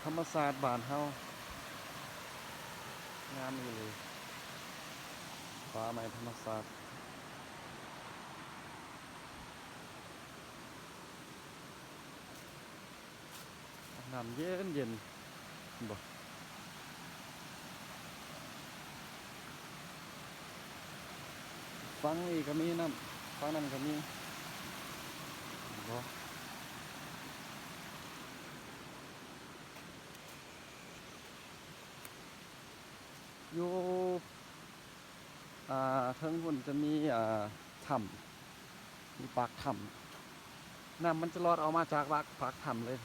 ທຳມະຊາດບ້ານເຮົາ ງາມອີ່ຫຼີ ປ່າໄມ້ທຳມະຊາດ. ນ້ຳເຢັນໆ ເຫັນບໍ່? ຝັ່ງນີ້ກໍມີນ້ຳ ຝັ່ງນັ້ນກໍມີ ເຫັນບໍ່? ຢູ່ ອ່າ ເທິງພຸ້ນຈະມີ ອ່າ ຖ້ຳ ມີປາກຖ້ຳ ນ້ຳມັນຈະຫຼອດອອກມາຈາກປາກ ປາກຖ້ຳເລີຍ.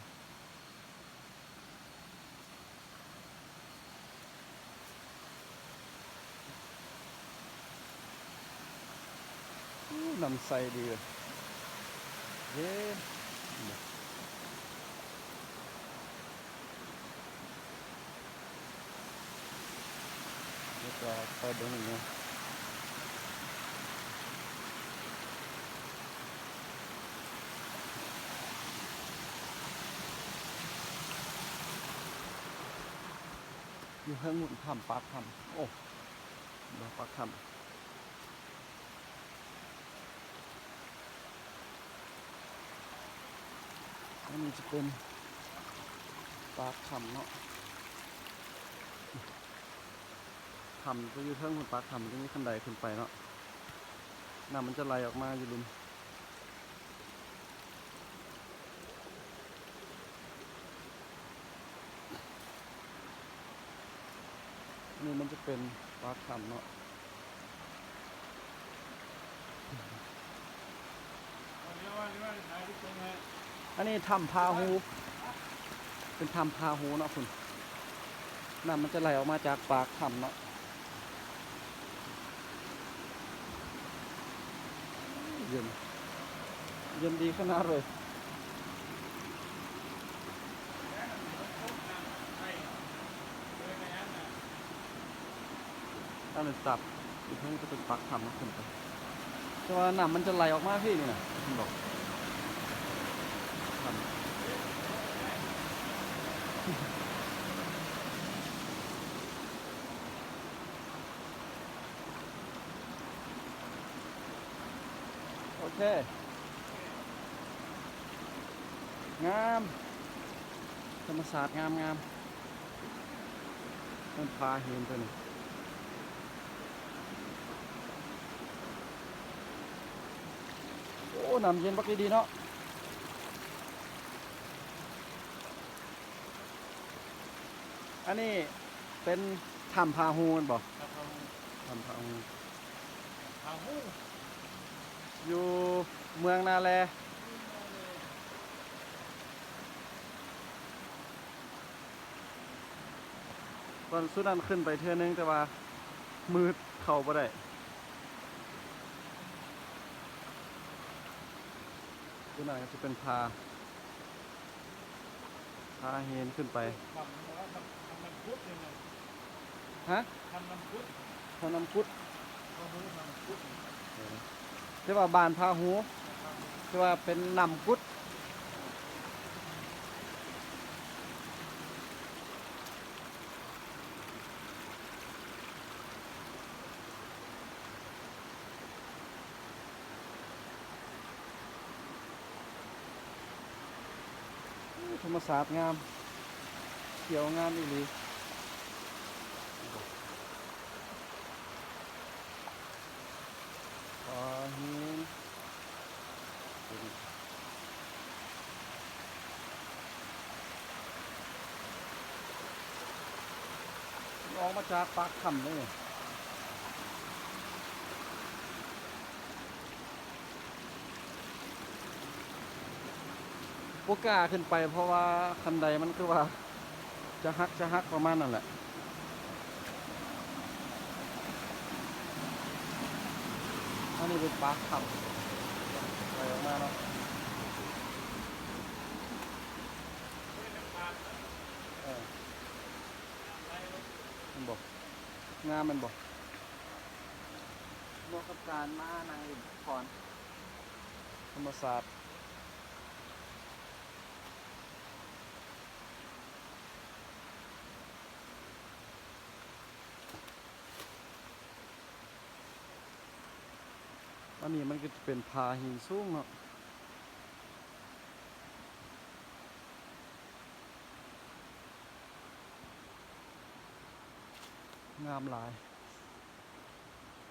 ໂອ້ ນ້ຳໃສດີເວີຍ ເຢັນ. ແລ້ວກໍໄປເບິ່ງອີກເນາະ ຢູ່ເທິງພຸ້ນຖ້ຳປາກຖ້ຳ ໂອ້ ເບິ່ງປາກຖ້ຳ. ອັນນີ້ຈະເປັນປາກຖ້ຳເນາະ ຖ້ຳຈະຢູ່ເທິງພຸ້ນ ປາກຖ້ຳມັນຈະມີຄັນໄດຂຶ້ນໄປເນາະ ນ້ຳມັນຈະໄຫຼອອກມາຢູ່ລຸ່ມ. ນີ້ມັນຈະເປັນປາກຖ້ຳເນາະ ອັນນີ້ຖ້ຳພາຫູ ເປັນຖ້ຳພາຫູເນາະ ພຸ້ນ ນ້ຳມັນຈະໄຫຼອອກມາຈາກປາກຖ້ຳເນາະ. ເຢັນ ເຢັນດີຂະໜາດເລີຍ ອັນນີ້ຕັບ ອີກເທິງຈະເປັນປາກຖ້ຳເນາະ ຂຶ້ນໄປ ແຕ່ວ່ານ້ຳມັນຈະໄຫຼອອກມາພີ້ນີ້ນະ ເຫັນບໍ່? ໂອເຄ ງາມ ທຳມະຊາດງາມໆ ມັນຜາຫີນຕົວນີ້ ໂອ້ ນ້ຳເຢັນບັກດີໆເນາະ. ອັນນີ້ເປັນຖ້ຳພາຫູແມ່ນບໍ່? ຖ້ຳພາຫູ ຖ້ຳພາຫູ ພາຫູ ຢູ່ເມືອງນາແລ. ຕອນຊຸດນັ້ນຂຶ້ນໄປເທື່ອໜຶ່ງ ແຕ່ວ່າມືດເຂົ້າບໍ່ໄດ້. ຕົວນັ້ນກໍຈະເປັນຜາ ພາຫີນຂຶ້ນໄປ. ຖ້ຳນ້ຳ ຖ້ຳນ້ຳກຸດນີ້ນະ. ຮະ? ຖ້ຳນ້ຳກຸດ ຖ້ຳນ້ຳກຸດ ເອີ ແຕ່ວ່າບ້ານພາຫູ ແຕ່ວ່າເປັນນ້ຳກຸດ. ໂອ້ ທຳມະຊາດງາມ ຂຽວງາມອີ່ຫຼີ. ປາຫີນ ອອກມາຈາກປາກຖ້ຳເລີຍ. ບໍ່ກ້າຂຶ້ນໄປ ເພາະວ່າຄັນໄດມັນຄືວ່າຈະຫັກ ຈະຫັກປະມານນັ້ນແຫຼະ. ອັນນີ້ເປັນປາກຖ້ຳ ໄຫຼອອກມາເນາະ. ເອີ ເຫັນບໍ່? ງາມແມ່ນບໍ່? ເໝາະກັບການມານັ່ງຫຼິ້ນພັກຜ່ອນ ທຳມະຊາດ. ອັນນີ້ມັນກໍຈະເປັນຜາຫີນສູງເນາະ. ງາມຫຼາຍ.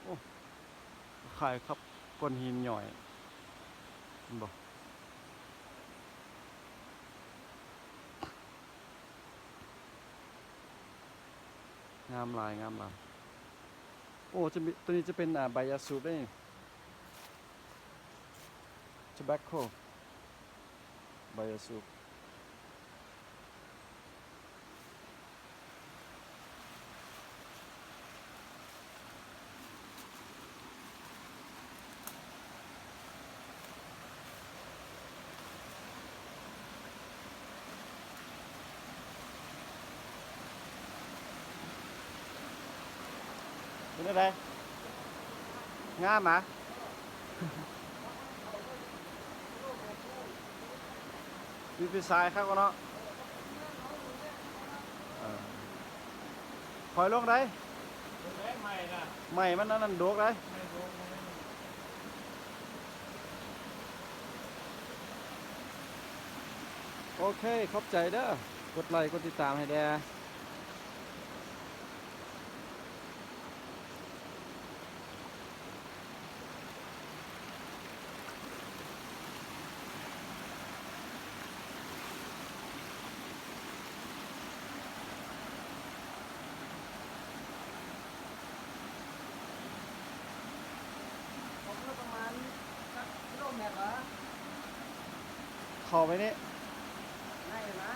ໂອ້ ຄ້າຍກັບກ້ອນຫີນຫຍ້ອຍ ເຫັນບໍ່? ງາມຫຼາຍ ງາມຫຼາຍ. ໂອ້ ຈະມີ ໂຕນີ້ຈະເປັນ ອ່າ ໃບຢາສູບເດ້ນີ້. Tobacco ໃບຢາສູບ. ເປັນຈັ່ງໃດ? ງາມຫວາ? ມີໄຟສາຍຄັກເນາະ. ເອີ ຖອຍລົງໄດ໋. ໄມ້ນະ ໄມ້ມັນອັນນັ້ນດົກໄດ໋. ໂອເຄ ຂອບໃຈເດີ ກົດໄລກົດຕິດຕາມໃຫ້ແດ່. ປະມານຈັກກິໂລແມັດຫວາ? ເຂົ້າໄປນີ້ ໄດ້ນະ.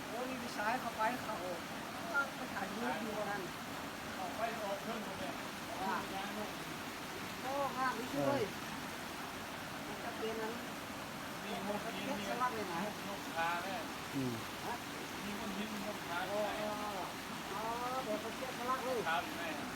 ໂອ້ ມີວິຊາເຂົ້າໄປ ເຂົ້າ ໄປຖ່າຍຮູບຢູ່ຫັ້ນ ເຂົ້າໄປອອກເທິງພຸ້ນເດ້. ໂອ້ ງາມທີ່ສຸດເລີຍ. ມັນຈະເປັນອັນ ມີມຸກຫີນ ມີມຸກ ມີມຸກຂາເດ້. ອືມ ຮະ ມີມຸກຫີນ ມີມຸກຂາ. ອໍ ອໍ ແບບເປັນແກະສະຫຼັກເລີຍ. ຂາວຢູ່ໃນຫັ້ນ.